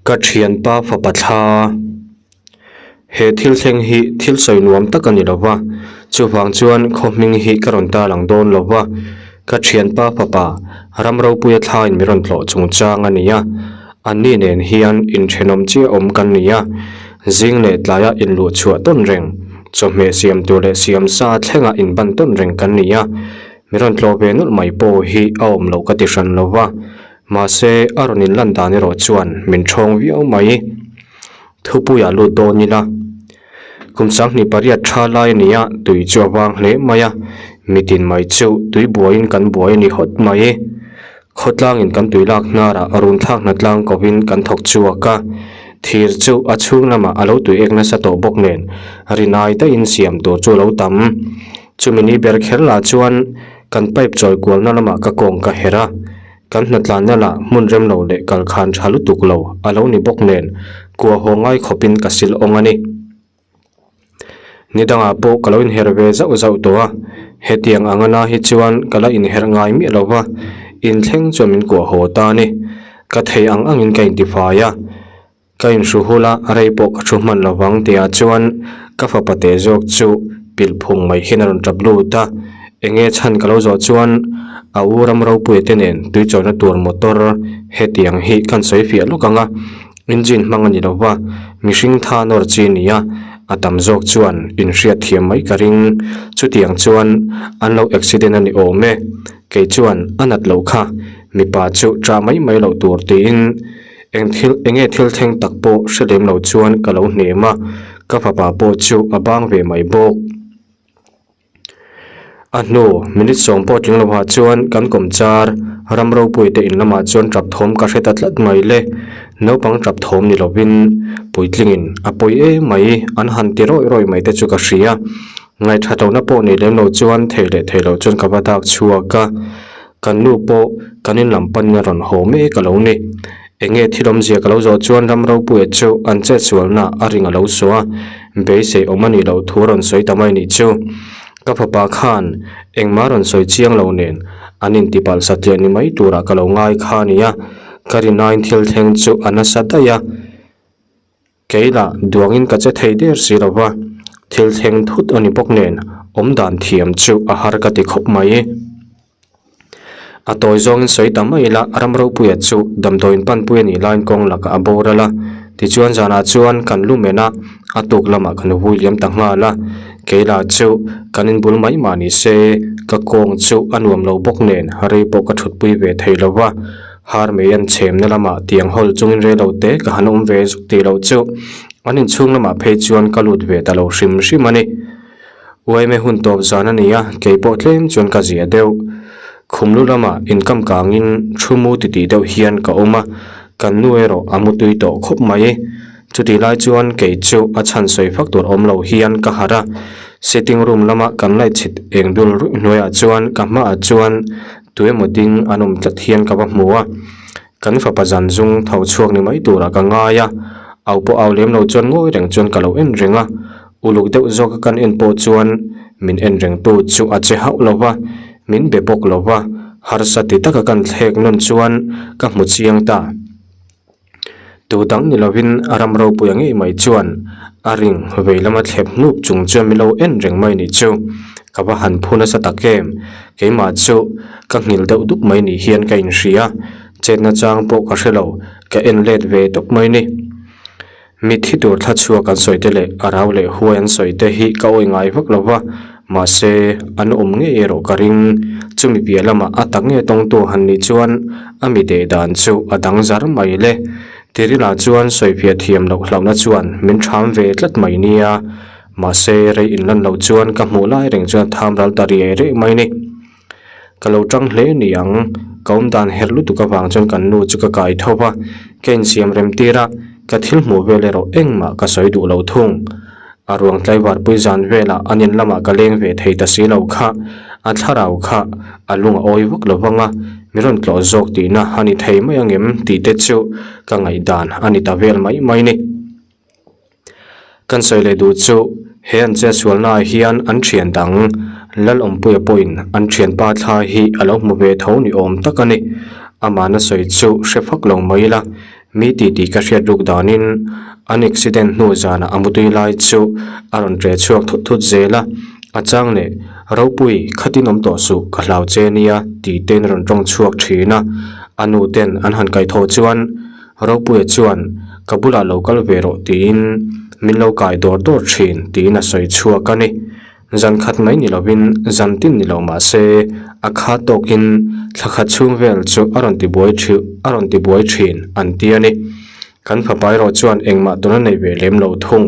Ka thianpa fapa thla. He thil thleng hi thil sawi nuam tak a ni lo va, chuvang chuan khaw hming hi ka rawn ta lang dawn lo va. Ka thianpa fapa ram ropuia thlain mi rawn tlawh chungchang a ni a, anni nen hian inthenawm chiah awm kan ni a, zing leh tlaia inluh chhuah tawn reng, chawhmeh siam tur leh siam sa thlenga inban tawn reng kan ni a, mi rawn tlawh ve nawlh mai pawh hi a awm loh ka ti hran lo va. Mahse, a rawn inlan dan erawh chuan min ṭhawng viau mai. Thupuiah lut dawn ila. Kum 28 tha lai a ni a, tui chu a vang hle mai a. Mitin mai chu tui buaiin kan buai a ni hawt mai. Khawtlangin kan tui lak hnarah run thlak hna tlang kovin kan thawk chhuak a. Thir chu a chhung lamah a lo tui ek nasa tawh bawk nen rinai daihin siam tur chu a lo tam. Chumi ni ber kher lah chuan kan pipe chawi kualna lamah ka kawng ka herh a. Kan hnatlanna lah hmun rem lo leh kal khan tha lutuk lo a lo ni bawk nen kua haw ngai khawpin ka sil awng a ni. Ni dangah pawh ka lo inher ve zauh zauh tawh a, hetiang anga na hi chuan ka la inher ngai miah lo va, inthleng chuan min kuah haw ta a ni. Ka thei ang angin ka intifai a. Ka inhru hul a, rei pawh ka thu hman lo vang tihah chuan ka fapa teh zawk chu pilh phung mai hian a rawn tap lut a. Enge chhan ka lo zawh chuan a u ram ropuia te nen tui chawlhna tur motor hetiang hi kan sawi fiah lawk ang a, engine hmang a ni lo va, mihring tha nawr chi a ni a, a tam zawk chuan inhriat thiam mai ka ring. Chutiang chuan an lo accident a ni awm e, kei chuan a nat loh kha mipa chu ṭah mai mai loh tur tiin. Eng thil enge thil thleng tak pawh hre lem lo chuan ka lo hnem a, ka fapa pawh chu a bang ve mai bawk. A hnu minute sawm pawh tling lovah chuan kan kawmchar ram ropui te in lamah chuan tap thawm ka hre ta tlat mai le. Naupang tap thawm ni lovin puitlingin a pawi em mai an han ti rawih rawih mai te chu ka hria. Ngaihṭhat lohna pawh nei lem lo chuan thei leh thei lo chuan ka va dak chhuak a. Kan nu pawh kan in lam panin a rawn haw mek a lo ni. Enge thil awmzia ka lo zawh chuan ram ropuia chu an chetsualna a ring a lo suah a, beisei awm a nih loh thu a rawn sawi ta mai nih chu. Ka fapa khan engmah a rawn sawi chiang lo nen an intipalh satliah ni mai turah ka lo ngai kha a nia, ka rinain thil thleng chu a nasa daih a. Kei lah duangin ka che thei der si lo va, thil thleng thut a ni bawk nen awm dan thiam chu a har ka ti khawp mai. A tawi zawngin sawi ta mai ila ram ropuia chu damdawiin panpui a nih laiin kawng lakah a boral a, tichuan zanah chuan kan lu men a, a tuk lamah kan vui liam ta nghal a, kei lah chu kan inbul mai mah ni se ka kawng chu a nuam lo bawk nen rei pawh ka thutpui ve thei lo va. Har mei an chhemna lamah tiang hawl chungin rei lo te ka han awm ve zuk tih loh chu an inchhung lamah phei chuan ka lut ve ta lo hrim hrim a ni. Uaime hun tawp zan a ni a, kei pawh tlem chuan ka zia deuh. Khum lu lamah inkam kangin thu mu titih deuh hian ka awm a, kan nu erawh a mu tui tawh khawp mai. Chutih lai chuan kei chu a chhan sawi fak tur awm lo hian ka harh a, sitting room lama kan light chhit eng dul ruih hnuaiah chuan ka hmaah chuan Tu emaw ding an awm tlat hian ka va hmu a, kan fapa zan zung tho chhuak ni mai turah ka ngai a, au pawh au lem lo chuan ngawi reng chuan ka lo en reng a, uluk deuh zawka kan en pawh chuan min en reng tu chu a che hauh lo va, min be bawk lo va, harsa ti taka kan thlek nawn chuan ka hmu chiang ta. Tu dang ni lovin a ram ropuia ngei mai chuan a ring vei lama thlep hnup chung chuan min lo en reng mai nih chu. Ka va han phu nasa tak em? Keimah chu ka nghil deuh dup mai nih hian ka inhria. Chetna chang pawh ka hre lo, ka en let ve tawp mai ni. Mitthi tur thla chhuak an sawi te leh a rau leh huai an sawi te hi ka awi ngai vak lo va, mahse an awm ngei erawh ka ring. Chumi piah lamah a tak nge tawngtu han nih chuan a mi deh dan chu a dang zar mai le. Tirila chuan sawifiah thiam loh hlauhna chuan min ṭham ve tlat mai nia. Mahse rei inlan loh chuan ka hmuh lai reng chuan a tham ral ta riai riai mai ni. Ka lo tang hle ni ang, ka awm dan herh lutuk avang chuan kan nu chu ka kai tho va, ka insiam rem tir a, ka thil hmuh vel erawh engmah ka sawi duh lo thung. A ruang tlaivar pui zan velah an in lamah ka leng ve thei ta si lo kha, a thlarau kha a lung a awi vak lo vang a, mi rawn tlawh zawk tihna a ni thei mai angem tih te chu ka ngaihdan a ni ta vel mai mai ni. Kan sawi leh duh chu he an che sualnaah hian an thian dang Lalawmpuia pawhin an thianpa thla hi a lo hmu ve tho ni awm tak a ni. Amahna sawi chu hre fak lo mai ila. Mi titi ka hriat ruk danin an accident hnu zanah a mutui lai chu a rawn ṭe chhuak thut thut zel a, a chang leh Ropui khatin awm tawh suh ka hlau che nia tih tein a rawn ṭawng chhuak ṭhin a, a nu ten an han kaihthawh chuan Ropuia chuan ka bulah lo kal ve rawh tiin min lo kai dawr dawr ṭhin tiin a sawi chhuak a ni. Zan khat mai ni lovin zan tin ni lo mah se a kha tawkin thla khat chhung vel chu a rawn ti buai thih a rawn ti buai thin an ti a ni. Kan fapa erawh chuan engmah tuna nei ve lem lo thung.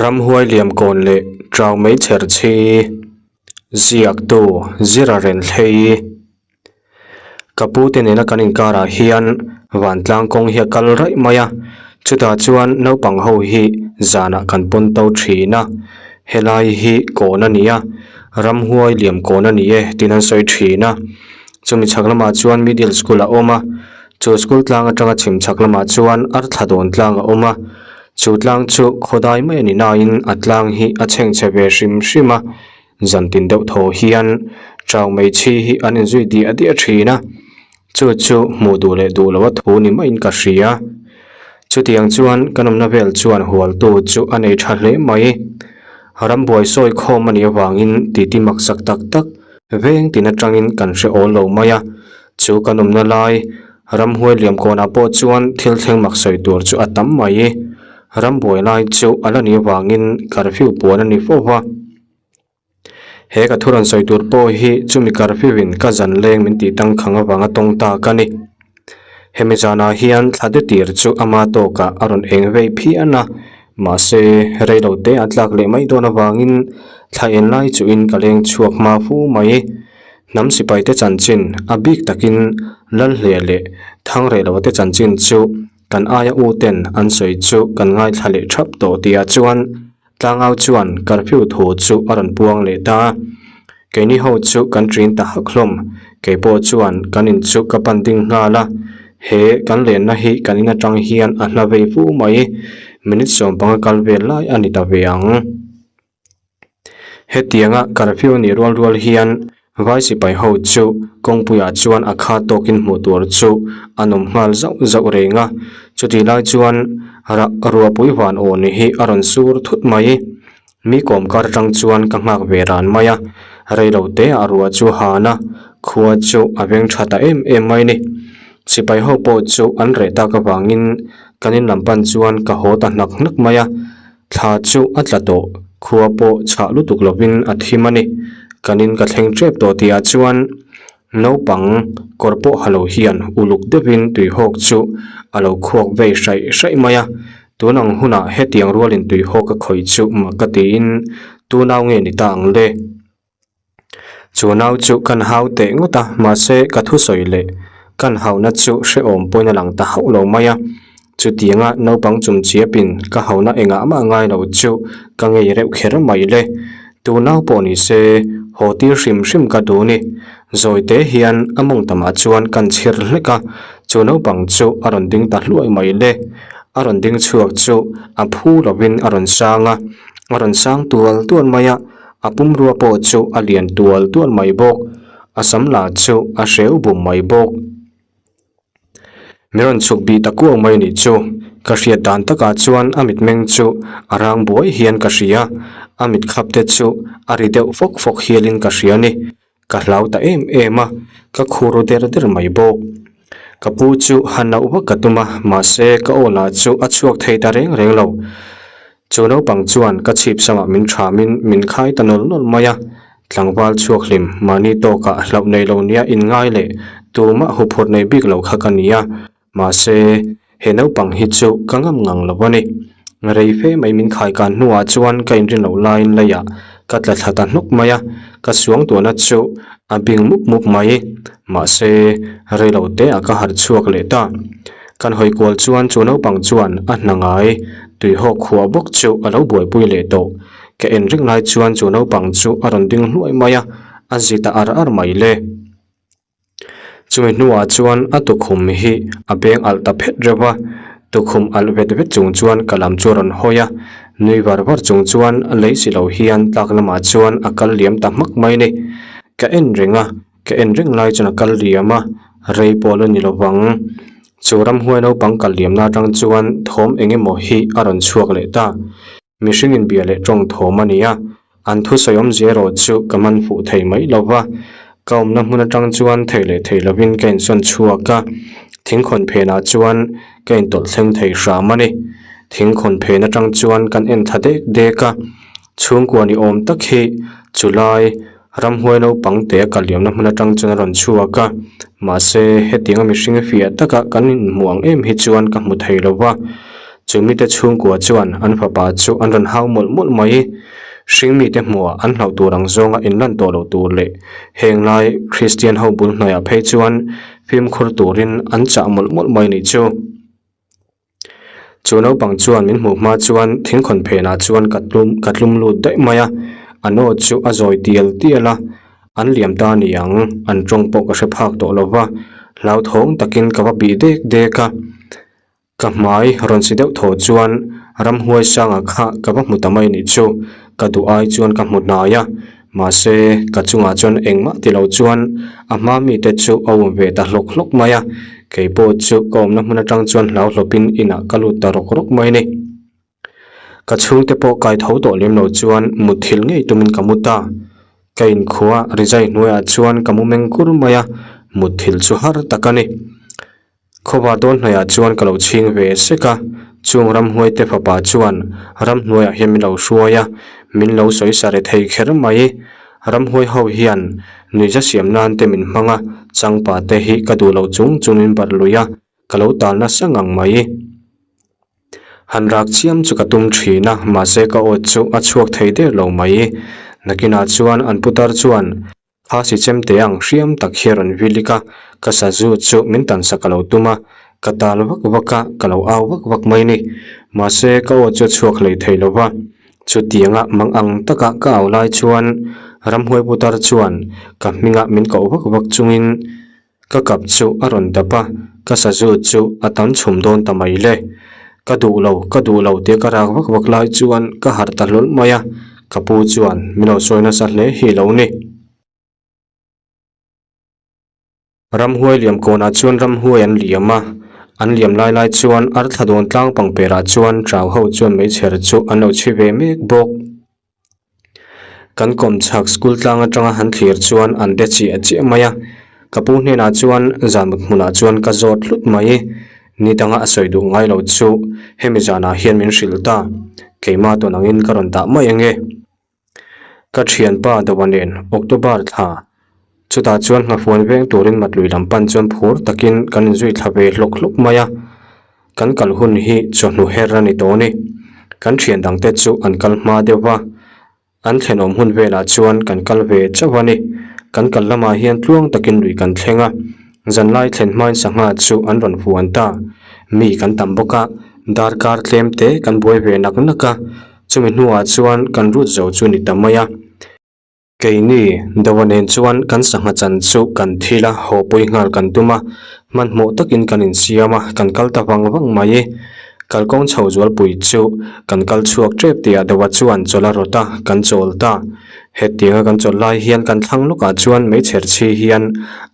Ramhuai liam kawn leh Trau mei chher chhi ziaktu Zira Renthlei Ka pu te nena kan inkarah hian vantlang kawng hi a kal raih mai a, chutah chuan naupang ho hi zanah kan pawn to thin a, helai hi kawn a ni a, ramhuai liam kawn a ni e tiin an sawi thin a, chumi chhak lamah chuan middle school a awm a, chu school tlang atanga chhim chhak lamah chuan arthla dawn tlang a awm a, chu tlang chu khawdai mai a ni nain a tlang hi a chhengchhe ve hrim hrim a. Zan tin deuh thaw hian chau mai chhi hi an inzui diah diah thin a, chu chu hmuh duh leh duh loh a thu ni maiin ka hria. Chutiang chuan kan awmna vel chuan hualtu chu a nei tha hle mai. Rambuai sawi khawm a nih avangin titi maksak tak tak veng tin atangin kan hre awl lo mai a, chu kan awmna lai ramhuai liam kawnah pawh chuan thil thleng mak sawi tur chu a tam mai. Rambuai lai chu a la nih avangin curfew puan a ni fo va. He ka thu rawn sawi tur pawh hi chumi curfew in ka zan leng min tih tangkhang avanga tawng ta ka ni. Hemi zanah hian thla de tir chu ama tawkah a rawn eng vei phian a, mahse rei lo te a tlak leh mai dawn avangin thla en lai chuhin ka leng chhuak hma fu mai. Hnam sipai te chanchin a bik takin Lalhleh leh Thangrehloa te chanchin chu kan aia u ten an sawi chu kan ngaithla leh thap tawh tihah chuan Tlangau chuan curfew thu chu a rawn puang leh ta a, keini ho chu kan ṭin ta hak hlawm. Kei pawh chuan kan in chu ka pan ding nghal a, he kan lenna hi kan in aṭang hian a hla vei fu mai, minute 15 kal vel lai a ni ta ve ang. Hetianga curfew nih rual rual hian Vai sipai ho chu kawngpuiah chuan a kha tawkin hmuh tur chu an awm nghal zauh zauh reng a, chutih lai chuan rah ruahpui van aw ni hi a rawn sur thut mai. Mi kawm kar atang chuan ka nghak ve ran mai a, reilo te ah ruah chu han a, khua chu a veng tha ta em em mai ni. Sipai ho pawh chu an reh tak avangin kan in lam pan chuan ka haw ta hnak hnak mai a. Thla chu a tla tawh, khua pawh chhah lutuk lovin a thim a ni. Kan in ka thleng tep tawh tihah chuan naupang kawr pawh ha lo hian uluk deuhin tuihawk chu a lo khuak vei hraih hraih mai a. Tun ang hunah hetiang rualin tuihawk a khawih chu mak ka tiin tunau nge ni ta ang le? Chu nau chu kan hau teh ngawt a, mahse ka thusawi leh kan hauna chu hrehawm pawhin a lang ta hauh lo mai a. Chutianga naupang chum chiapin ka hauna engah mah ngai lo chu ka ngei reuh kher mai le. Tu nau pawh ni se, haw tir hrim hrim ka duh ni. Zawi te hian a mawng tamah chuan kan chhir hlek a, chu naupang chu a rawn ding ta hluai mai le. A rawn ding chhuak chu a phu lovin a rawn sang a, a rawn sang tual tual mai a. A pumrua pawh chu a lian tual tual mai bawk, a sam lah chu a hreu bum mai bawk. Mi rawn chhuk bih ta kuau mai nih chu, ka hriat dan takah chuan a mitmeng chu a rang buai hian ka hria, a mit khap te chu a ri deuh fawk fawk hialin ka hria ni. Ka hlau ta em em a, ka khur ru der der mai bawk. Ka pu chu han loh vak ka tum a, mahse ka aw lah chu a chhuak thei ta reng reng lo. Chu naupang chuan ka chhip samah min thamin min khai ta nawlh nawlh mai a, tlangval chhuak hlim mahni tawkah hlauh nei lo nia inngai leh tumah huphurh nei bik lo kha ka ni a, Mahse, he naupang hi chu ka ngam ngang lo a ni. Rei fe mai min khai kan hnuah chuan ka inrin loh laiin leiah ka tla thla ta hnawk mai a, ka suangtuahna chu a bing mup mup mai. Mahse, rei lo teah ka harh chhuak leh ta. Kan hawi kual chuan chu naupang chuan a hna ngai tuihawk khuah bawk chu a lo buaipui leh tawh. Ka en reng lai chuan chu naupang chu a rawn ding hluai mai a, a zi ta ar ar mai le. Chumi hnuah chuan a tukhum hi a beng alh ta phet reuh a, tukhum alh vet vet chung chuan ka lam chu a rawn hawi a, nui var var chung chuan lei si lo hian tlak lamah chuan a kal liam ta hmak mai ni. Ka en reng a, ka en reng lai chuan a kal liam a, rei pawh la ni lo vang. Chu ramhuai naupang kal liamna atang chuan thawm eng emaw hi a rawn chhuak leh ta. Mihring inbia leh tawng thawm a ni a, an thusawi awmzia erawh chu ka man fuh thei mai lo va. Ka awmna hmun atang chuan thei leh thei lovin ka insawn chhuak a, thingkhawn phenah chuan ka intawlh thleng thei hram a ni. Thingkhawn phen atang chuan kan en thla dek dek a, chhungkua ni awm tak hi chulai Ramhuai naupang te a kal liamna hmun atang chuan a rawn chhuak a, mahse hetianga mihring fiah taka kan inhmuh ang em hi chuan ka hmu thei lo va. Chu mite chhungkua chuan an fapa chu an rawn hau mawlh mawlh mai. Hring mite hmuhah an hlauh tur ang zawnga inlan tawh loh tur leh heng lai Kristian ho bul hnuaiah phei chuan fimkhur turin an chah mawlh mawlh mai nih chu. Chu naupang chuan min hmuh hma chuan thingkhawn phenah chuan ka tlum ka tlum lut daih mai a, an aw chu a zawi tial tial a, an liam ta ni ang, an tawng pawh ka hre phak tawh lo va, hlauthawng takin ka va bih dek dek a, ka hmai rawn si deuh thaw chuan ramhuai sanga kha ka va hmu ta mai nih chu, ka duh ai chuan ka hmu hnai a, mahse ka chungah chuan engmah ti lo chuan a hma mite chu a awm ve ta hlawk hlawk mai a, kei pawh chu ka awmna hmun atang chuan hlau hlawpin inah ka lut ta rawk rawk mai a ni. Ka chhungte pawh kai tho tawh lem lo chuan mutthilh ngei tumin ka mu ta. Ka inkhua rizai hnuaiah chuan ka mu meng kur mai a, mutthilh chu har tak a ni. Khawvar dawn hnuaiah chuan ka lo chhing ve sek a, chung ramhnuaite fapa chuan ramhnuaiah hian min lo hruai a, min lo sawi sa re thei kher mai. Ramhuai ho hian nuihza siam nan te min hmang a, changpa te hi ka duh loh chung chung min barh lui a, ka lo tal nasa ngang mai. Han rak chiam chu ka tum thin a, mahse ka aw chu a chhuak thei der lo mai. Nakinah chuan an putar chuan Kha si chem teh ang hriam tak hi a rawn vilik a, ka sazu chu min tansak a lo tum a, ka tal vak vak a, ka lo au vak vak mai ni. Mahse ka aw chu a chhuak hlei thei lo va, chutianga mang ang taka ka au lai chuan ramhuai putar chuan ka hmingah min koh vak vak chungin Ka kap chu a rawn dap a, ka sazu chu a tam chhum dawn ta mai le. Ka duh lo, ka duh lo tia ka rak vak vak lai chuan ka harh ta hlawl mai a, ka pu chuan min lo sawi nasa hle hi lo ni. Ramhuai liam kawnah chuan ramhuai an liam a, an liam lai lai chuan arthla dawn tlang pangperah chuan chau ho chuan meichher chu an lo chhi ve mek bawk. Kan kawmchhak school tlang atanga han thlir chuan an de chiah chiah mai a, ka pu hnenah chuan zan mut hmunah chuan ka zawt hlut mai. Ni danga a sawi duh ngai lo chu hemi zanah hian min hrilh ta, keimah tawn angin ka rawn dah mai ange. Ka thianpa Doa nen October thla chutah chuan nghafuan veng turin Matlui lam pan chuan phur takin kan inzui thla ve hlawk hlawk mai a. Kan kal hun hi chawhnu her a ni tawh a ni. Kan thian dangte chu an kal hma deuh va, an thlenawm hun velah chuan kan kal ve chauh a ni. Kan kal lamah hian tluang takin lui kan thleng a, zanlai thlen hmain sangha chu an rawn huan ta. Mi kan tam bawk a, darkar tlem te kan buai ve nak nak a, chumi hnuah chuan kan rut zo chu ni ta mai a. Keini, Doa nen chuan kan sangha chan chu kan thil a, haw pui nghal kan tum a, hmanhmawh takin kan insiam a, kan kal ta vang vang mai. Kalkawng chho zualpui chu kan kal chhuak tep tihah Doa chuan chawlh a rawt a, kan chawl ta. Hetianga kan chawlh lai hian kan thlang lawkah chuan meichher chhi hian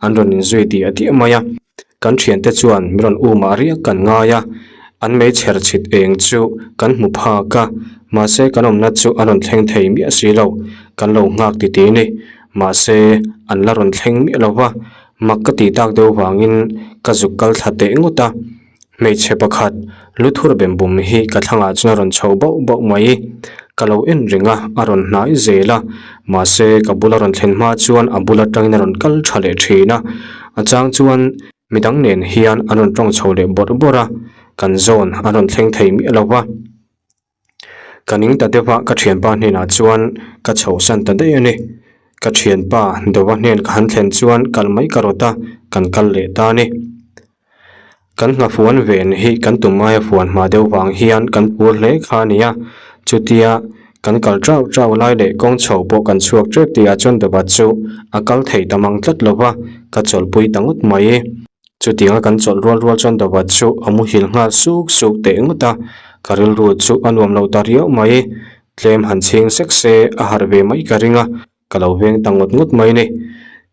an rawn inzui diah diah mai a. Kan thiante chuan min rawn umah riak kan ngai a, an meichher chhit eng chu kan hmu phak a, mahse kan awmna chu an rawn thleng thei miah si lo, kan lo nghak ti ti ni. Mahse an la rawn thleng miah lo va, mak ka tih tak deuh vangin ka zuk kal thla teh ngawt a. Hmeichhe pakhat lu thur bem bum hi ka thlangah chuan a rawn chho bauh bauh mai. Ka lo en reng a, a rawn hnai zel a, mahse ka bula rawn thlen hma chuan a bul atangin a rawn kal tha leh thin a, a chang chuan midang nen hian an rawn tawng chho leh bawrh bawrh a, kan zawn an rawn thleng thei miah lo va. Ka ning ta deuh a, ka thianpa hnenah chuan ka chhohsan ta daih a ni. Ka thianpa Dova hnen ka han thlen chuan kal mai ka rawt a, kan kal leh ta a ni. Kan nghafuan ven hi kan tum aia fuan hma deuh vang hian kan phur hle kha a ni a, chutia kan kal chau chau lai leh kawng chho pawh kan chhuak tep tihah chuan Dova chu a kal thei ta mang tlat lo va, ka chawlhpui ta ngawt mai. Chutianga kan chawlh rual rual chuan Dova chu a muhil nghal suk suk teh ngawt a, ka rilru chu a nuam lo ta riau mai. Tlem han chhing sek se a harh ve mai ka ring a, ka lo veng ta ngawt ngawt mai ni.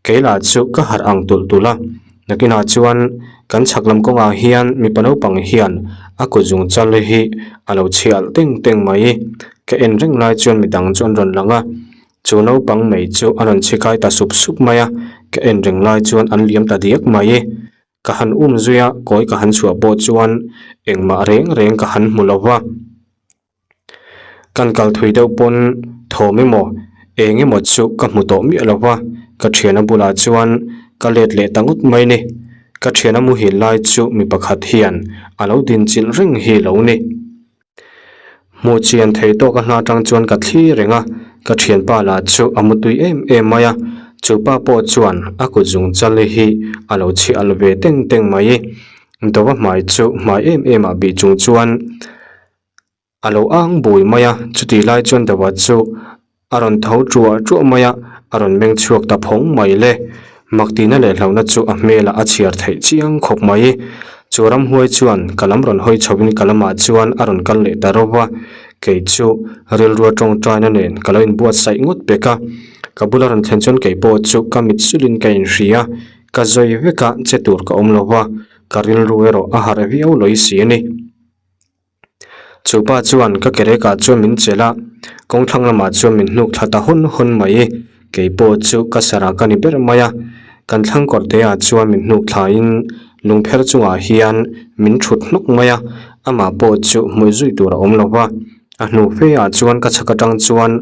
Kei lah chu ka harh ang tulh tulh a. Nakinah chuan kan chhak lam kawngah hian mipa naupang hian a kut zung chal hi a lo chhi alh teng teng mai. Ka en reng lai chuan midang chu an rawn lang a, chu naupang mai chu a rawn chhi kai ta sup sup mai a, ka en reng lai chuan an liam ta diak mai. Ka han um zui a, kawi ka han chhuah pawh chuan engmah reng reng ka han hmu lo va. Kan kal thui deuh pawn thawm emaw eng emaw chu ka hmu tawh miah lo va, ka thiana bulah chuan ka let leh ta ngawt mai ni. Ka thiana muhil lai chu mi pakhat hian a lo din chilh reng hi lo ni. Hmuh chian thei tawk a hna tang chuan ka thli reng a, ka thianpa lah chu a mutui em em mai a, chu pa pawh chuan a kut zung chal hi a lo chhi alh ve teng teng mai. Dova hmai chu hmai em em ah bih chung chuan A lo ang bui mai a, chutih lai chuan Dava chu a rawn tho ṭuah ṭuah mai a, a rawn meng chhuak ta phawng mai le. Maktina leh hlauhna chu a hmelah a chhiar theih chiang khawp mai. Chu ramhuai chuan ka lam rawn hawi chhoin ka lamah chuan a rawn kal leh ta ro va, kei chu rilrua ṭawngṭaina nen ka lo inbuatsaih ngawt pek a. Ka bula rawn thlen chuan kei pawh chu ka mit sulin ka inhria, ka zawi vek a, che tur ka awm lo va, ka rilru erawh a harh viau lawi si a ni. Chu pa chuan ka kerekah chuan min chelh a, kawngthlang lamah chuan min hnuk thla ta hawn hawn mai. Kei pawh chu ka sarah ka ni ber mai a, kan thlang kawr te ah chuan min hnuk thlain lungpher chungah hian min thut hnawk mai a, amah pawh chu hmuih zui tur a awm lo va. A hnu fe ah chuan ka chhak atang chuan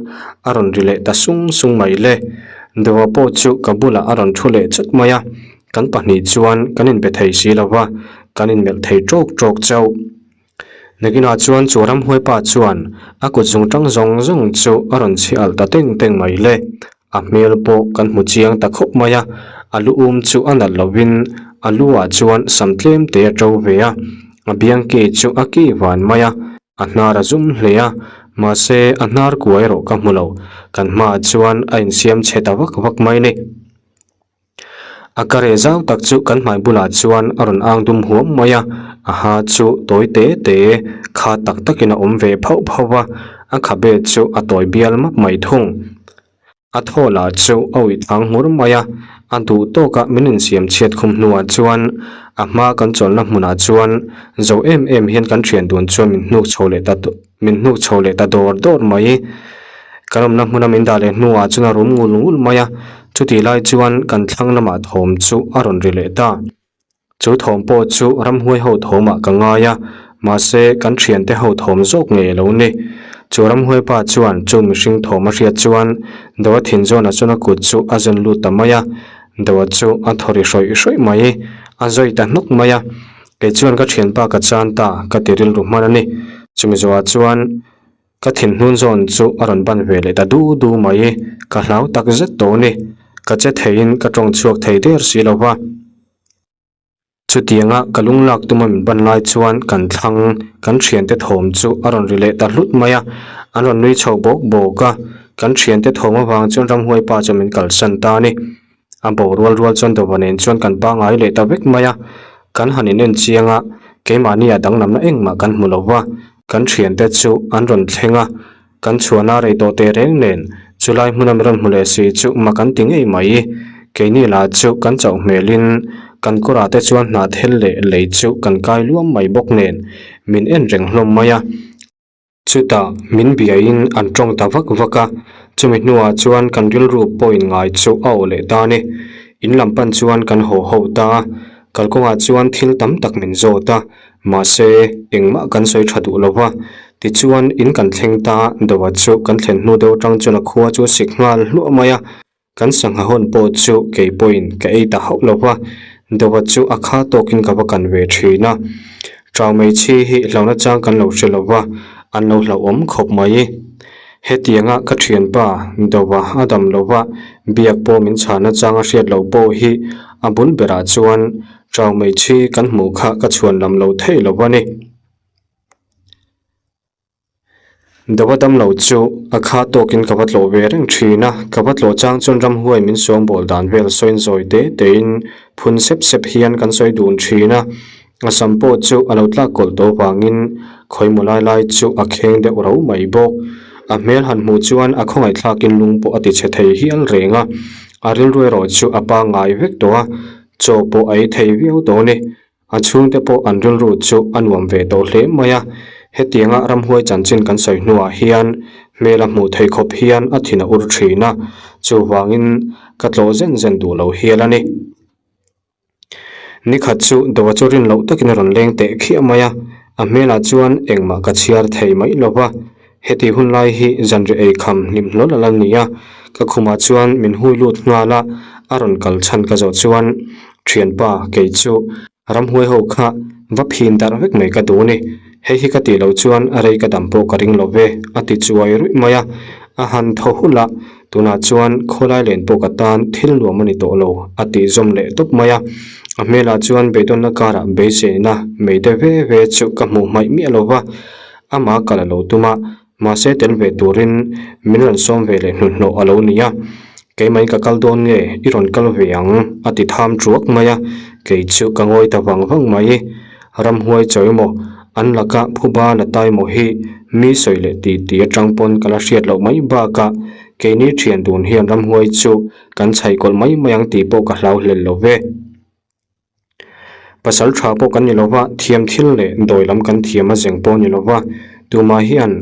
a rawn ri leh ta sung sung mai le. Dova pawh chu ka bulah a rawn thu leh chawt mai a, kan pahnih chuan kan inbe thei si lo va, kan inmelh thei tawk tawk chauh. Nakinah chuan chu ramhuai pa chuan a kut zung tang zawng zawng chu a rawn chhi alh ta teng teng mai le. A hmel pawh kan hmu chiang ta khawp mai a, a lu um chu a nalh lovin a lu ah chuan sam tlem te a to ve a, a biang ki chu a ki van mai a, a hnar a zum hle a, mahse a hnar kua erawh ka hmu lo, kan hmaah chuan a insiam chhe ta vak vak mai ni. A ka reh zau tak chu kan hmai bulah chuan a rawn ang dum huam mai a, a ha chu tawi te te kha tak takin a awm ve phauh phauh va, a khabe chu a tawi bial map mai thung. A thaw lah chu a uih thang hmur mai a, a duh tawka min insiam chhiat khum hnuah chuan a hma kan chawlhna hmunah chuan zo em em hian kan thian dun chuan min hnuk chho leh ta min hnuk chho leh ta dawr dawr mai. Kan awmna hmuna min dah leh hnuah chuan a rum ngul ngul mai a, chutih lai chuan kan thlang lamah thawm chu a rawn ri leh ta. Chu thawm pawh chu ramhuai ho thawmah ka ngai a, mahse kan thiante ho thawm zawk ngei lo ni. Chu ramhuai pa chuan chu mihring thawm a hriat chuan Doa thinzawnah chuan a kut chu a zawn lut ta mai a, Doa chu a thaw ri hrawih hrawih mai, a zawi ta hnawk mai a. Kei chuan ka thianpa ka chan ta ka ti rilru hman a ni. Chumi zawhah chuan ka thinhnun zawn chu a rawn ban ve leh ta du du mai. Ka hlau tak zet tawh a ni. Ka che theiin ka tawng chhuak thei der si lo va. Chutianga ka lung lak tuma min ban lai chuan kan thlang kan thiante thawm chu a rawn ri leh ta hlut mai a. An rawn nui chho bawk bawk a. Kan thiante thawm avang chuan ramhuai pa chu min kalsan ta a ni. A bo rual rual chuan dawva nen chuan kan pangai leh ta vek mai a, kan han in en chiang a, keimahni ah danglamna engmah kan hmu lo va, kan thiante chu an rawn thleng a, kan chhuahna rei tawh teh reng nen chulai hmuna min rawn hmu leh si chu mak an ti ngei mai, keini lah chu kan chauh hmelin kan kawrah te chuan hnah thel leh lei chu kan kai luam mai bawk nen min en reng hlawm mai a. Chutah min biain an tawng ta vak vak a, chumi hnuah chuan kan rilru pawhin ngai chu a awh leh ta a ni. In lam pan chuan kan haw ho ta a, kalkawngah chuan thil tam tak min zawt a, mahse engmah kan sawi tha duh lo va. Tichuan in kan thleng ta, Doa chu kan thlen hnu deuh atang chuan a khua chu a sik nghal hluah mai a, Kan sangha hawn pawh chu kei pawhin ka ei ta hauh lo va, Dova chu a kha tawkin ka va kan ve thin a. Ṭau mai chhi hi hlauhna chang kan lo hre lo va, an lo hlauhawm khawp mai. Hetianga ka ṭhianpa Dova a dam lo va, biak pawh min chhana chang a hriat loh pawh hi a bul berah chuan ṭau mai chhi kan hmuh kha ka chhuan lam lo thei lo va ni. Dova damlo chu a kha tawkin ka va tlawh ve reng thin a, ka va tlawh chang chuan ramhuai min sawngbawl dan vel sawiin zawi te tein phun sep sep hian kan sawi dun thin a, a sam pawh chu a lo tlak kawlh tawh vangin khawimaw lai lai chu a kheng deuh ro mai bawk. A hmel han hmuh chuan a khawngaihthlakin lung pawh a ti chhe thei hial reng a, a rilru erawh chu a pangngai vek tawh a. Chaw pawh a ei thei viau tawh a ni. A chhungte pawh an rilru chu a nuam ve tawh hle mai a. Hetianga ramhuai chanchin kan sawi hnuah hian hmel a hmuh theih khawp hian a thin a ur thin a, chuvangin ka tlawh zen zen duh lo hial a ni. Nikhat chu Doa chu rin loh takin a rawn leng teh khiah mai a, a hmelah chuan engmah ka chhiar thei mai lo va. Heti hun lai hi zanriah ei kham hlim hlawl a la ni a, ka khumah chuan min hui lut nghal a, a rawn kal chhan ka zawh chuan thianpa kei chu ramhuai ho kha va phin darh vek mai ka duh a ni, hei hi ka tih loh chuan rei ka dam pawh ka ring lo ve a ti chuai ruih mai a, a han thaw hulh a, tunah chuan khawlai len pawh ka tan thil nuam a ni tawh lo a tih zawm leh tawp mai a, a hmelah chuan beidawnna karah beiseina mei de ve ve chu ka hmuh hmaih miah lo va. Amah kal a lo tum a, mahse tel ve turin min rawn sawm ve leh hnuhnawh a lo ni a. Keimah ka kal dawn nge i rawn kal ve ang a ti tham truak mai a, kei chu ka ngawi ta vang vang mai. Ramhuai chawi maw, an laka phuba la tai maw hi mi sawi leh ti ti atang pawn ka la hriat loh mai bakah keini thian dun hian ramhuai chu kan chhaih kawlh mai mai ang tih pawh ka hlau hlel lo ve. Pasal tha pawh kan ni lo va, thiam thil leh dawi lam kan thiam a zeng pawh a ni lo va, tumah hian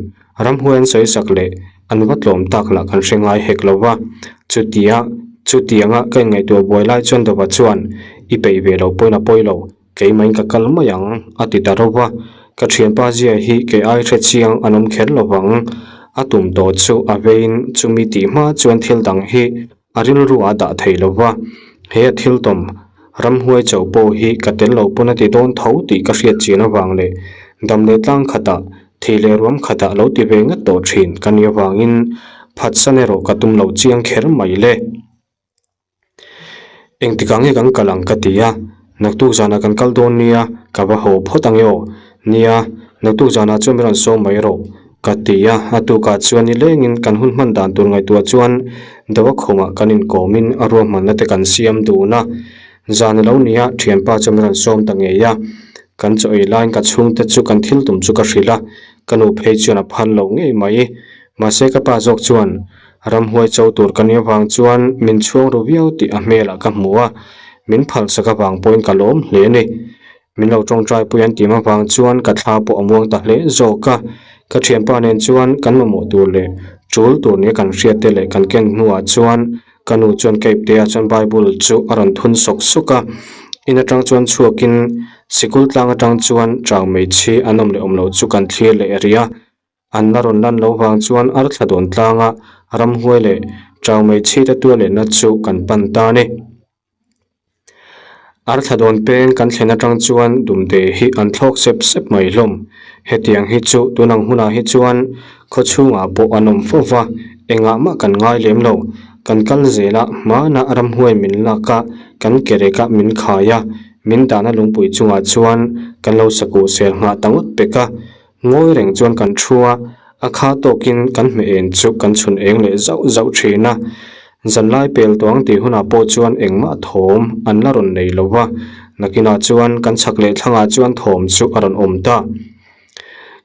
ramhuai an sawi sak leh an va tlawm tak lah kan hre ngai hek lo va. Chutia, chutianga ka inngaihtuah buai lai chuan Dova chuan, I peih ve lo pawhin a pawi lo, keimahin ka kal mai ang, a ti ta ro va. Ka thianpa zia hi kei ai hre chiang an awm kher lo vang. A tum tawh chu a veiin chumi tih hma chuan thil dang hi A rilru a dah thei lo va, he a thil tawm ramhuai chauh pawh hi ka tel lo pawn a ti dawn tho tih ka hriat chian avang leh dam leh tlang khatah, thei leh ruam khatah lo ti ve ngat tawh thin ka nih avangin phatsan erawh ka tum lo chiang kher mai le. Engtikah nge kan kal ang ka ti a, naktuk zanah kan kal dawn nia, ka va haw phawt ang e aw. Nia, naktuk zanah chuan min rawn sawm mai rawh. Ka ti a, a tukah chuan ni lengin kan hun hman dan tur ngaihtuah chuan Doa khumah kan inkawmin a ruahmanna te kan siam dun a. Zan a lo ni a, thianpa chu min rawn sawm ta ngei a. Kan chaw ei laiin ka chhungte chu kan thil tum chu ka hrilh a, ka nu phei chuan a phal lo ngei mai. Mahse ka pa zawk chuan ramhuai cho tur ka nih avang chuan min chhuang ru viau tih a hmelah ka hmu a, min phalsak avang pawhin ka lawm hle a ni. Min lo tawngtai pui an tih avang chuan ka thla pawh a muang ta hle zawk a. Ka thianpa nen chuan kan mamawh tur leh tul tur nia kan hriat te leh kan ken hnuah chuan ka nu chuan ka ipte ah chuan Bible chu a rawn thun sawk sawk a. In atang chuan chhuakin sikul tlang atang chuan chau meichhi an awm leh awm loh chu kan thlir leh rih a. An la rawn lan loh vang chuan arthla dawn tlanga ramhuai leh chau meichhi te tual lehna chu kan pan ta a ni. Arthla dawn peng kan thlen atang chuan dumde hi an thlawk sep sep mai hlawm. Hetiang hi chu tunang hunah hi chuan khaw chhungah pawh an awm fo va, engah mah kan ngai lem lo. Kan kal zel a, hmanah ramhuai min lak a, kan kerek a min khai a, min dahna lungpui chungah chuan kan lo sakuh sel nghah ta ngawt pek a. Ngawi reng chuan kan thu a, a kha tawkin kan hmeh en chu kan chhun eng leh zauh zauh thin a. Zanlai pel tuang tih hunah pawh chuan engmah thawm an la rawn nei lo va, nakinah chuan kan chhak leh thlangah chuan thawm chu a rawn awm ta.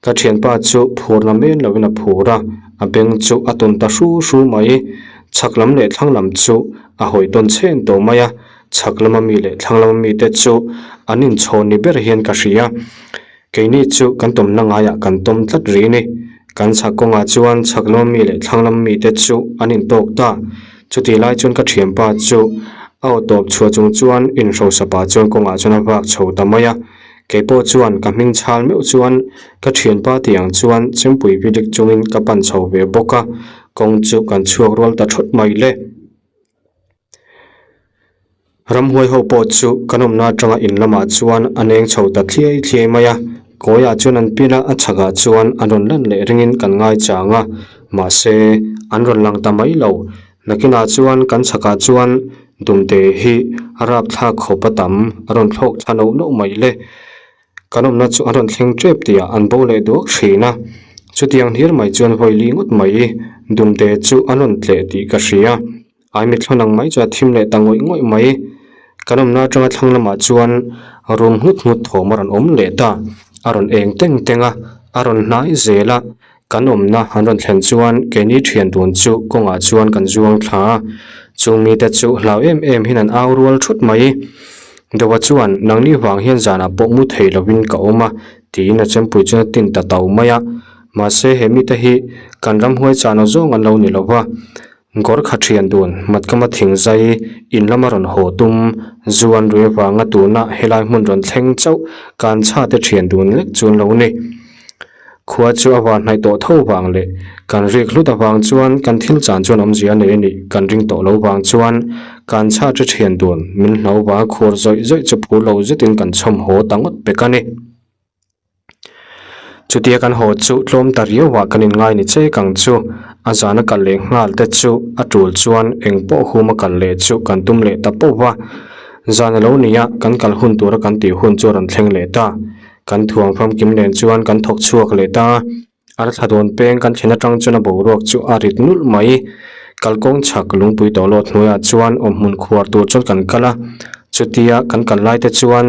Ka thianpa chu phurna men loin a phur a, a beng chu a tawn ta hru hru mai. Chhak lam leh thlang lam chu a hawi tawn chhen tawh mai a, chhak lama mi leh thlang lama mite chu an inchhawn ni ber hian ka hria. Keini chu kan tawmna ngaiah kan tawm tlat rih ni. Kan chhak kawngah chuan chhak lama mi leh thlang lama mite chu an intawk ta. Chutih lai chuan ka thianpa chu a aw tawp chhuah chung chuan inhrosa pah chuan kawngah chuan a vak chho ta mai a. Kei pawh chuan ka hming chhal meuh chuan ka thianpa tih ang chuan chempui vilik chungin ka pan chho ve bawk a, kawng chu kan chhuak rual ta thawt mai le. Ramhuai ho pawh chu kan awmna atanga in lamah chuan a neng chho ta thliai thliai mai a, kawiah chuan an pil a, a chhakah chuan an rawn lan leh ringin kan ngai chang a, mahse an rawn lang ta mai lo. Nakinah chuan kan chhakah chuan dumte hi a rapthlak khawp a tam a rawn thlawk thla noh noh mai le. Kan awmna chu an rawn thleng tep tihah an bo leh duak thin a, chutiang hlir mai chuan vawi li ngawt mai dumte chu an rawn tleh tih ka hria. Ai mithlawn ang mai chu a thim leh ta ngawih ngawih mai. Kan awmna atanga thlang lamah chuan rum nghut nghut thawm a rawn awm leh ta. A rawn eng teng teng a, a rawn hnai zel a. Kan awmna an rawn thlen chuan keini thian dun chu kawngah chuan kan zuang thla a. Chung mite chu hlau em em hian an au rual thut mai. Dova chuan, Nangni vang hian zanah pawh mu thei lovin ka awm a, tiin a chempui chuan a tin ta tau mai a. Mahse, he mite hi kan ramhuai chahna zawng an lo ni lo va. Gorkha thian dun, Matkama thingzai, in lama rawn haw tum, zu an rui avanga tuna helai hmun rawn thleng chauh Kanchha te thian dun lek chu an lo ni. Khua chu a van hnaih tawh tho vang leh kan rik hlut avang chuan kan thil chan chuan awmzia a nei a nih kan ring tawh lo vang chuan Kanchha te thian dun min hlo vanga khuar zawih zawih chu phur lo zetin kan chhawm haw ta ngawt pek a ni. Chutia kan haw chu tlawm ta riauah kan inngai ni che kang chu a zana kal leh nghal te chu a tul chuan eng pawh huma kal leh chu kan tum leh ta poh va. Zan a lo ni a, kan kal hun tura kan tih hun chu a rawn thleng leh ta. Kan thuam famkim nen chuan kan thawk chhuak leh ta a. Arthla dawn peng kan thlen atang chuan a boruak chu a rit nulh mai. Kalkawng chhak lungpui tawlawt hnuaiah chuan awmhmun khuar tur chuan kan kal a. Chutia kan kal lai te chuan.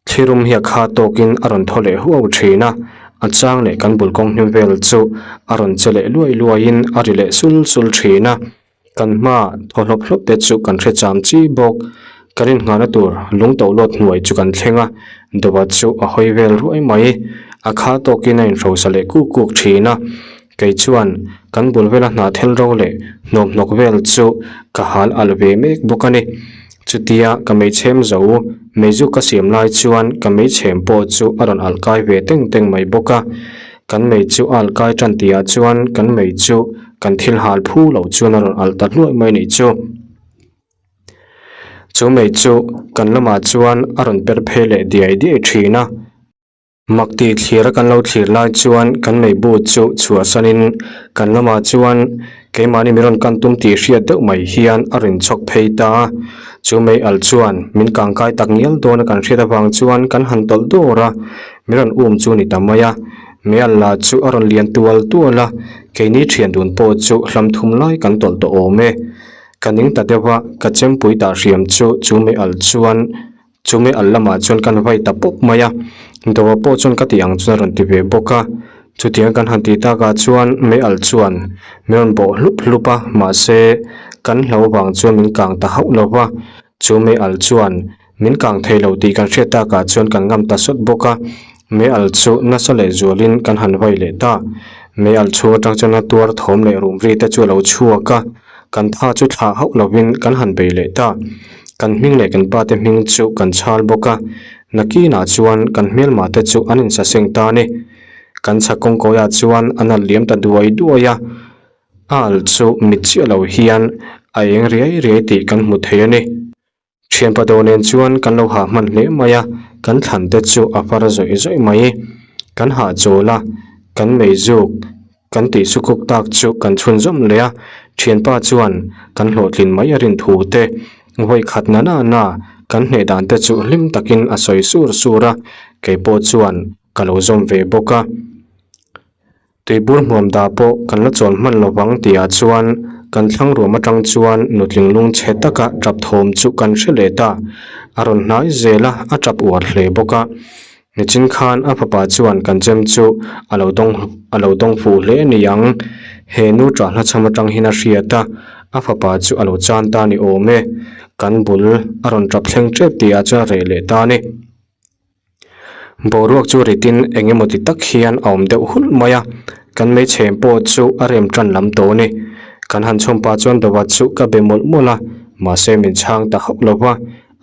Thlirum hi a kha tawkin a rawn thaw leh huau thin a, a chang leh kan bul kawng hnim vel chu a rawn che leh luai luaiin a ri leh sul sul thin a, kan hma thaw hlawp hlawp te chu kan hre cham chi bawk. Kan inngahna tur lung to lawt hnuai chu kan thleng a, Dawha chu a hawi vel ruai mai. A kha tawkin a inhrosa leh kuk kuk thin a, kei chuan kan bul vela hna thel ro leh hnawm hnawk vel chu ka hal alh ve mek bawk a ni. Chutia ka meichhem zo, meizuk ka siam lai chuan ka meichhem pawh chu a rawn alh kai ve teng teng mai bawk a. Kan mei chu a alh kai tan tihah chuan kan mei chu kan thil hal phu loh chuan a rawn alh ta hluai mai nih chu. Chu mei chu kan lamah chuan a rawn per phei leh diai diai thin a. Makti thlir a kan lo thlir lai chuan kan meibu chu chhuahsanin kan lamah chuan keimahni min rawn kan tum tih hriat deuh mai hian a rawn chhawk phei ta a. Chu mei al chuan min kangkai tak ngial dawn a kan hriat avang chuan kan han tawlh dawr a, min rawn um chu ni ta mai a. Mei al lah chu a rawn lian tual tual a, keini thian dun pawh chu hlam thum lai kan tawlh tawh awm e. Ka ning ta deuh a, ka chempui tah hriam chu chu mei al chuan Chumi al lamah chuan kan vai ta pawp mai a, Dova pawh chuan ka tih ang chuan a rawn ti ve bawk a. Chutiang kan han tih takah chuan mei al chuan min rawn bawh hlup hlup a, mahse kan hlo vang chuan min kang ta hauh lo va. Chu mei al chuan min kang thei lo tih kan hriat takah chuan kan ngam ta sawt bawk a, mei al chu nasa leh zualin kan han vai leh ta. Mei al chhung atang chuan a tuar thawm leh rum ri te chu a lo chhuak a. Kan tha chu thlah hauh lovin kan han bei leh ta. Kan hming leh kan pate hming chu kan chhal bawk a, nakinah chuan kan hmelmah te chu an insaseng ta a ni. Kan chhak kawngkawiah chuan a nalh liam ta duai duai a, a alh chu mit chiah lo hian a eng riai riai tih kan hmu thei a ni. Thianpa do nen chuan kan lo hah hman hle mai a, kan thlan te chu a far zawih zawih mai. Kan hah chawl a, kan meizuk kan tih sukuk tak chu kan chhunzawm leh a, thianpa chuan kan hlawhtlin mai a rin thu te, vawi khat na na na kan hneh dan te chu hlim takin a sawi sur sur a, keipawh chuan ka lo zawm ve bawk a. Tuibur hmuam dah pawh kan la chawl hman lo vang tihah chuan kan thlang ruam atang chuan nutling lung chhe taka tap thawm chu kan hre leh ta. A rawn hnai zel a, a tap uar hle bawk a. Nichin khan a fapa chuan kan chem chu a lo dawng a lo dawng fuh hle a ni ang. He nu tah hla chham atang hian a hriat a, a fapa chu a lo chan ta ni awm e. Kan bul a rawn tap thleng tep tihah chuan a reh leh ta a ni. Boruak chu ritin eng emaw ti tak hian a awm deuh hulh mai a, kan hmeichhe pawh chu a rem tan lam tawh a ni. Kan han chhawm pah chuan Dova chu ka be mawlh mawlh a, mahse min chhang ta hauh lo va,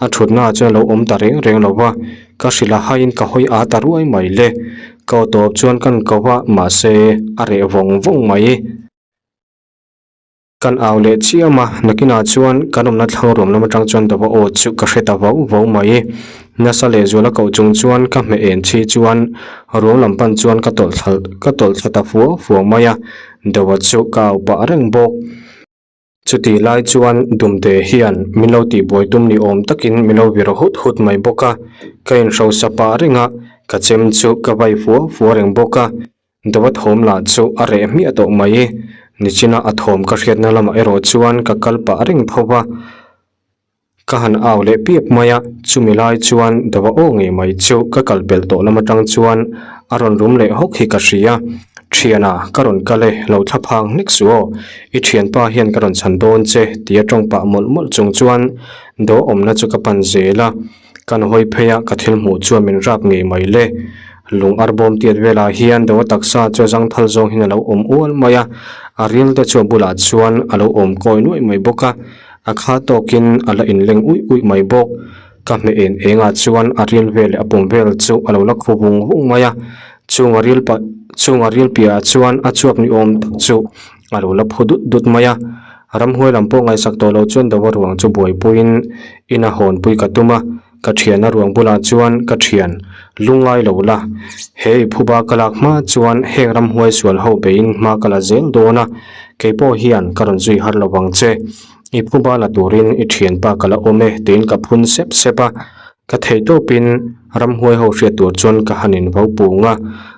a thutna ah chuan a lo awm ta reng reng lo va, ka hrilh a haiin ka hawi â ta ruai mai le. Ka aw tawp chuan kan ko va, mahse a reh vawng vawng mai. Kan au leh chiam a, nakinah chuan kan awmna thlang ruam lam atang chuan Dova aw chu ka hre ta vau vau mai. Nasa leh zuala koh chung chuan ka hmeh en chhi chuan ruam lam pan chuan ka tawlh thla ka tawlh thla ta fua fua mai a, Dova chu ka au pah reng bawk. Chutih lai chuan Dumte hian min lo tihbuai tum ni awm takin min lo vir hut hut mai bawk a, ka inhrosa pah reng a, ka chem chu ka vai fua fua reng bawk a. Dova thawm lah chu a reh hmiah tawh mai. Nichina a thawm ka hriatna lamah erawh chuan ka kal pah reng tho va. Ka han au leh piap mai a, chumi lai chuan Dova aw ngei mai chu ka kal pelh tawh lam atang chuan a rawn rum leh hawk hi ka hria. Thiana, ka rawn kal e, lo thla phang hlek suh aw, i thianpa hian ka rawn chhan dawn che, tia tawng pah mawlh mawlh chung chuan do awmna chu ka pan zel a. Kan hawi phei a, ka thil hmuh chuan min rap ngei mai le. Lung ar bawm tiat velah hian do a taksa chu a zangthal zawng hian a lo awm ual mai a, a ril te chu a bulah chuan a lo awm kawi nuaih mai bawk a, a kha tawkin a la inleng uih uih mai bawk. Ka hmeh en engah chuan a ril vel leh a pum vel chu a lo la khu vung vung mai a, chung a ril pah chung a ril piahah chuan a chuak ni awm tak chu a lo la phu dut dut mai a. Ramhuai lam pawh ngaihsak tawh lo chuan Dova ruang chu buaipuiin ina hawnpui ka tum a, ka thiana ruang bulah chuan ka thian lungngai lo la, he i phuba ka lak hma chuan heng ramhuai sual ho beiin hma ka la zel dawn a, keipawh hian ka rawn zui har lo vang che. I phuba la turin i thianpa ka la awm e tiin ka phun sep sep a, ka theih tawpin ramhuai ho hriat tur chuan ka han in vo pung a,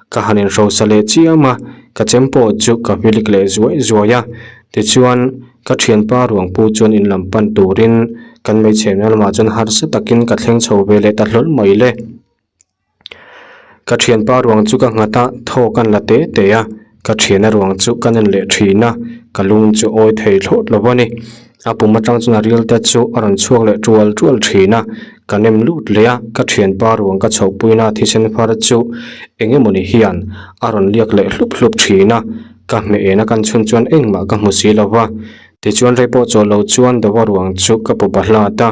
ka han in hrosa leh chiam a, ka chem pawh chu ka hmilik leh zuai zuai a, tichuan ka thianpa ruang pu chuan in lam pan turin kan hmeichhemna lamah chuan harsa takin ka thleng chho ve leh ta hlawl mai le. Ka thianpa ruang chu ka nghat a, thaw kan la te te a, ka thiana ruang chu ka nen leh thin a, ka lung chu awi thei thlawt lo a ni. A pum atang chuan a ril te chu a rawn chhuak leh tual tual thin a, ka nem lut leh a, ka thianpa ruang ka chhohpuina thisen far chu eng emawni hian a rawn liak leh hlup hlup thin a, ka hmeh ena kan chhun chuan engmah ka hmu si lo va. Tichuan rei pawh chawlh lo chuan Dova ruang chu ka pu bahlat a,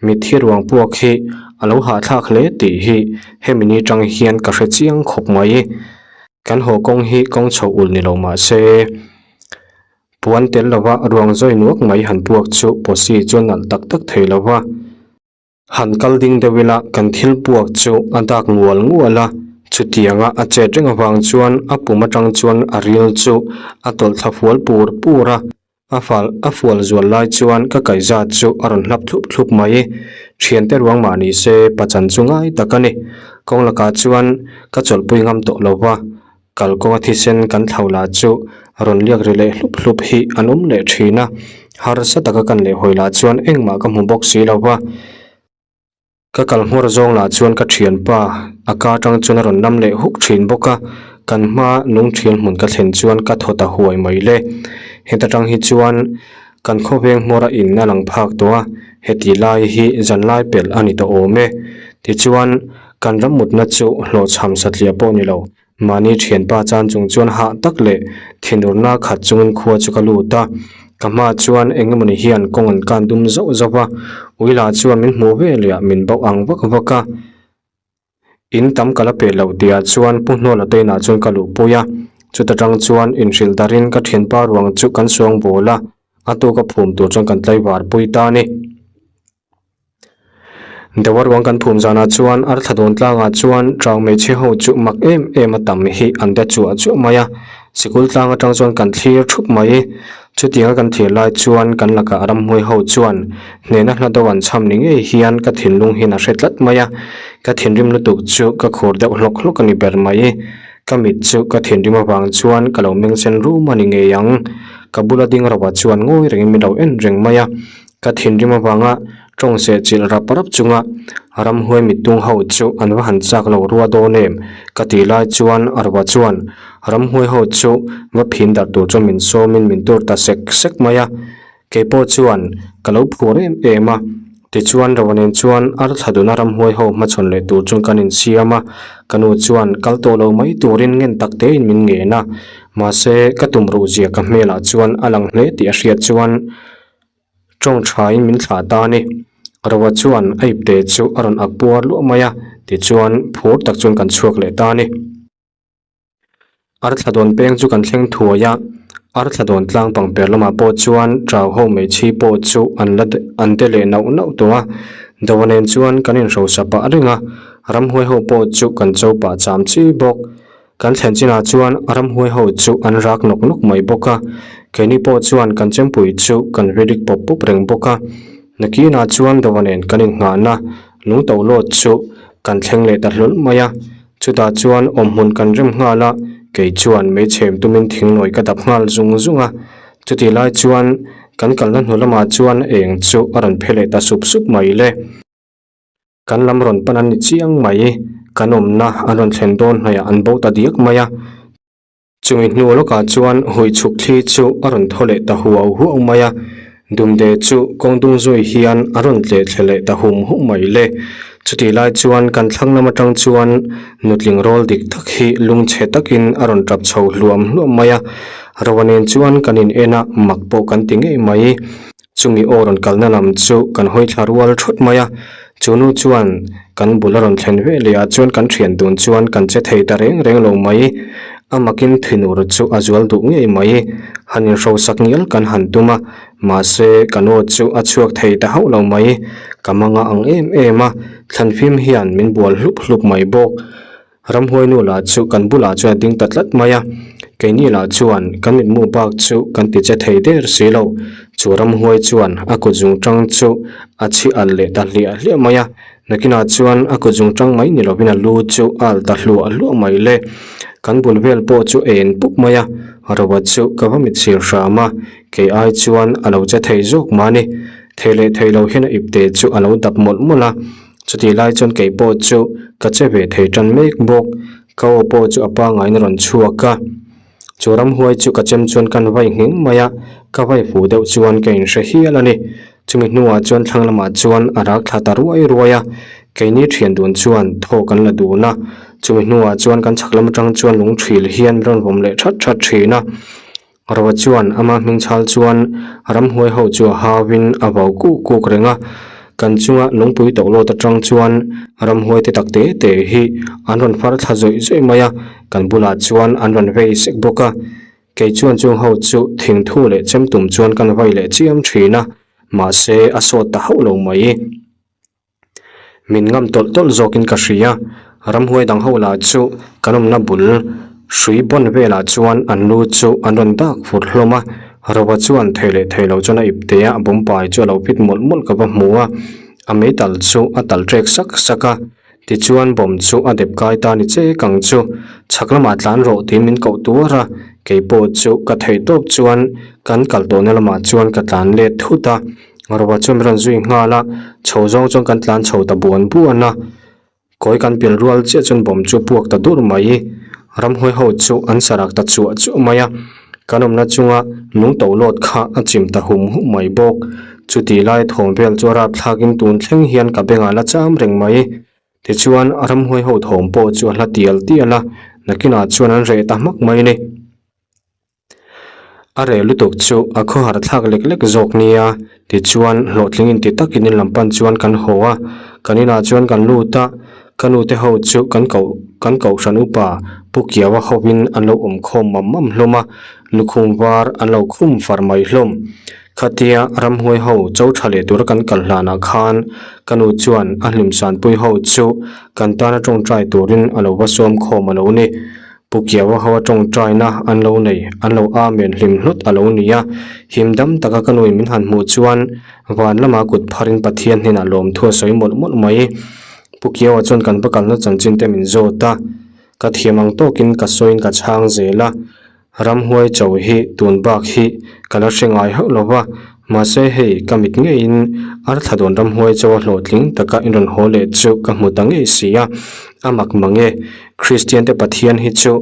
mitthi ruang puak hi a lo hahthlak hle tih hi hemi ni tang hian ka hre chiang khawp mai. Kan haw kawng hi kawng chho ulh ni lo mah se, puan tel lova ruang zawi nuak mai han puak chu posi chu a nalh tak tak thei lo va. Han kal ding deuh ila kan thil puak chu a dak ngual ngual a, chutianga a chet reng avang chuan a pum atang chuan a ril chu a tawlh thla fual pur pur a, a fal a fual zual lai chuan ka kaihzat chu a rawn hlap thlup thlup mai. Thiante ruang mah ni se pachan chu ngai tak a ni. Kawng lakah chuan ka chawlhpui ngam tawh lo va, Kalkawnga thisen kan thlo lah chu rawn liak ri leh hlup hlup hi an awm leh thin a, harsa taka kan leh hawi lah chuan engmah ka hmu bawk si lo va. Ka kal hmawr zawng lah chuan ka thianpa a ka atang chuan a rawn lam leh huk thin bawk a, kan hma nung thial hmun ka thlen chuan ka thaw ta huai mai le. Heta tang hi chuan kan khawveng hmawra in a lang phak tawh a, heti lai hi zanlai pelh a ni tawh awm e. Tichuan kan rammutna chu hlawhchham satliah pawh ni lo. Mahni thianpa chan chung chuan hah tak leh thinurna khat chungin khua chu ka lut a, ka hma chuan eng emawni hian kawng an kan dum zauh zauh a, Uila chuan min hmuh ve leh ah min bauh ang vak vak a. In tam ka la pe loh tihah chuan Pu Hnawla te inah chuan ka luhpui a, chuta tang chuan inhrilh darin ka thianpa ruang chu kan suang bawl a, a tuka phum tur chuan kan tlaivar pui ta a ni. Deuh a ruang kan phum zanah chuan arthla dawn tlangah chuan chau hmeichhe ho chu mak em em a tam hi an de chuah chuah mai a, sikul tlang atang chuan kan thlir thup mai. Chutianga kan thlir lai chuan kan lakah ramhuai ho chuan hnehna hla deuh an chham ni ngei hian ka thinlung hian a hre tlat mai a, ka thinrim lutuk chu ka khur deuh hlawk hlawk a ni ber mai. Ka mit chu ka thinrim avang chuan ka lo meng sen rum a ni ngei ang. Ka bula ding rauh chuan ngawi rengin min lo en reng mai a. Ka thinrim avanga tawng seh chilh rap rap chunga ramhuai mittung ho chu an va han chak lo rua dawn em? Ka tih lai chuan Arwa chuan ramhuai ho chu va phin darh tur chuan min sawmin min tur ta sek sek mai a. Keipawh chuan ka lo phur em em a. Tichuan Rawa nen chuan Arthladuna ramhuai ho hmachhawn leh tur chuan kan insiam a. Ka nu chuan kal tawh lo mai turin ngen tak tein min ngen a. Mahse ka tumruh zia ka hmelah chuan a lang hle tih a hriat chuan Tawng thain min thlah ta a ni. Roa chuan a ipte chu a rawn ak puar luah mai a, tichuan phur tak chuan kan chhuak leh ta a ni. Arthla dawn peng chu kan thleng thuai a, arthla dawn tlang pangper lamah pawh chuan chau ho meichhi pawh chu an la an de leh nauh nauh tawh a. Doa nen chuan kan inhrosa pah reng a, ramhuai ho pawh chu kan cho pah cham chi bawk. Kan thlen chinah chuan ramhuai ho chu an rak nawk nawk mai bawk a, keini pawh chuan kan chempui chu kan rilik pawp pawp reng bawk a. Nakinah chuan Dova nen kan innghahna lungto lawt chu kan thleng leh ta hlawl mai a, chutah chuan awmhmun kan rem nghal a, kei chuan meichhem tumin thingnawi ka dap nghal zung zung a. Chutih lai chuan kan kalna hnu lamah chuan eng chu a rawn phe leh ta sup sup mai le. Kan lam rawn pan an ni chiang mai, kan awmna an rawn thlen dawn hnaihah an bo ta diak mai a. Chumi hnu lawkah chuan hui chhuk thli chu a rawn thaw leh ta huau huau mai a, Dumde chu kawng dung zui hian a rawn tleh thle leh ta hum hum mai le. Chutih lai chuan kan thlang lam atang chuan nutling rawl dik tak hi lungchhe takin a rawn tap chho hluam hluam mai a, Roa nen chuan kan in en a, mak pawh kan ti ngei mai. Chumi aw rawn kalna lam chu kan hawi thla rual thawt mai a, chu nu chuan kan bul a rawn thlen ve leh ah chuan kan thian dun chuan kan che thei ta reng reng lo mai. A makin thinur chu a zual duh ngei mai. Han inhrosak ngial kan han tum a, mahse kan aw chu a chhuak thei ta hauh lo mai. Ka manga ang em em a, thlanfim hian min bual hlup hlup mai bawk. Ramhuai nu lah chu kan bulah chuan a ding ta tlat mai a, keini lah chuan kan mitmu bak chu kan ti che thei der si lo. Chu ramhuai chuan a kut zung tang chu a chhi alh leh ta hliah hliah mai a, nakinah chuan a kut zung tang mai ni lovin a lu chu a alh ta hluah hluah mai le. Kan bul vel pawh chu en pup mai a, Roa chu ka va mitchhir hram a, kei ai chuan a lo che thei zawk mahni. Thei leh thei lo hian a ipte chu a lo dap mawlh mawlh a. Chutih lai chuan kei pawh chu ka che ve thei tan mek bawk. Ka aw pawh chu a pangaiin a rawn chhuak a. Chu ramhuai chu ka chem chuan kan vai nghing mai a, ka vai fu deuh chuan ka inhre hial a ni. Chumi hnuah chuan thlang lamah chuan a rak thla ta ruai ruai a, keini thian dun chuan thaw kan la dun a. Chumi hnuah chuan kan chhak lam atang chuan lungthil hian min rawn vawm leh that that thin a. Roa chuan ama hming chhal chuan ramhuai ho chu a hauin a vau kuk kuk reng a, kan chunga lungpui tawh lawt atang chuan ramhuai te tak te te hi an rawn far thla zawih zawih mai a, kan bulah chuan an rawn vei sek bawk a. Kei chuan chung ho chu thingthu leh chemtum chuan kan vai leh chiam thin a, mahse a sawt ta hauh lo mai. Min ngam tawlh tawlh zawkin ka hria. Ramhuai dang ho lah chu kan awmna bul hrui bawn velah chuan an lu chu an rawn dak fur hlawm a. Roa chuan thei leh thei lo chuan a ipte a, a bawmpai chu a lo phit mawlh mawlh ka va hmu a. A meital chu a tal ṭek sak sak a. Tichuan bawm chu a dep kai ta ni che kang chu chhak lamah tlan rawh tiin min koh tuar a. Kei pawh chu ka theih tawp chuan kan kal tawhna lamah chuan ka tlan let thut a. Roa chu min rawn zui nghal a, chho zawng chuan kan tlan chho ta buan buan a. Kawi kan pil rual chiah chuan bawm chu puak ta dur mai. Ramhuai ho chu an sarak ta chuah chuah mai a, kan awmna chunga lung to lawt kha a chim ta hum hum mai bawk. Chuti lai thawm vel chu a rapthlakin tun thleng hian ka bengah la cham reng mai. Tichuan ramhuai ho thawm pawh chu a hla tial tial a, nakinah chuan an reh ta hmak mai a ni. A reh lutuk chu a khawhar thlak lek lek zawk nia, tichuan hlawhtling inti takin in lam pan chuan kan haw a, kan inah chuan kan lut a, ka nute ho chu kan koh kan kohhran upa Pu Kiaua hovin an lo awm khawm mam mam hlawm a, lukhum var an lo khum far mai hlawm. Khatia ramhuai ho cho tha leh tura kan kal hlanah khan ka nu chuan a hlimsanpui ho chu kan tana tawngtai turin a lo va sawm khawm a lo ni. Pu Kiaua ho a tawngtaina an lo nei, an lo amen hlim hlut a lo ni a. Him dam taka ka nuin min han hmuh chuan van lama kut pharin Pathian hnenah lawmthu a sawi mawlh mawlh mai. Pu Kiaua chuan kan va kalna chanchin te min zawt a, ka thiam ang tawkin ka sawiin ka chhang zel a. Ramhuai cho hi tun bak hi ka la hre ngai hauh lo va, mahse hei ka mit ngeiin Arthla dawn ramhuai cho a hlawhtling taka in rawn haw leh chu ka hmu ta ngei si a, a mak mang e. Kristian te Pathian hi chu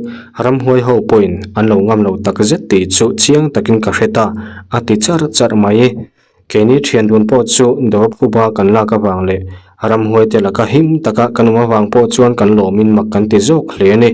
ramhuai ho pawhin an lo ngam lo tak zet tih chu chiang takin ka hre ta, a ti char char mai. Keini thian dun pawh chu dawr phuba kan lak avang leh ramhuai te laka him taka kan awm avang pawh chuan kan lawmin mak kan ti zawk hle a ni.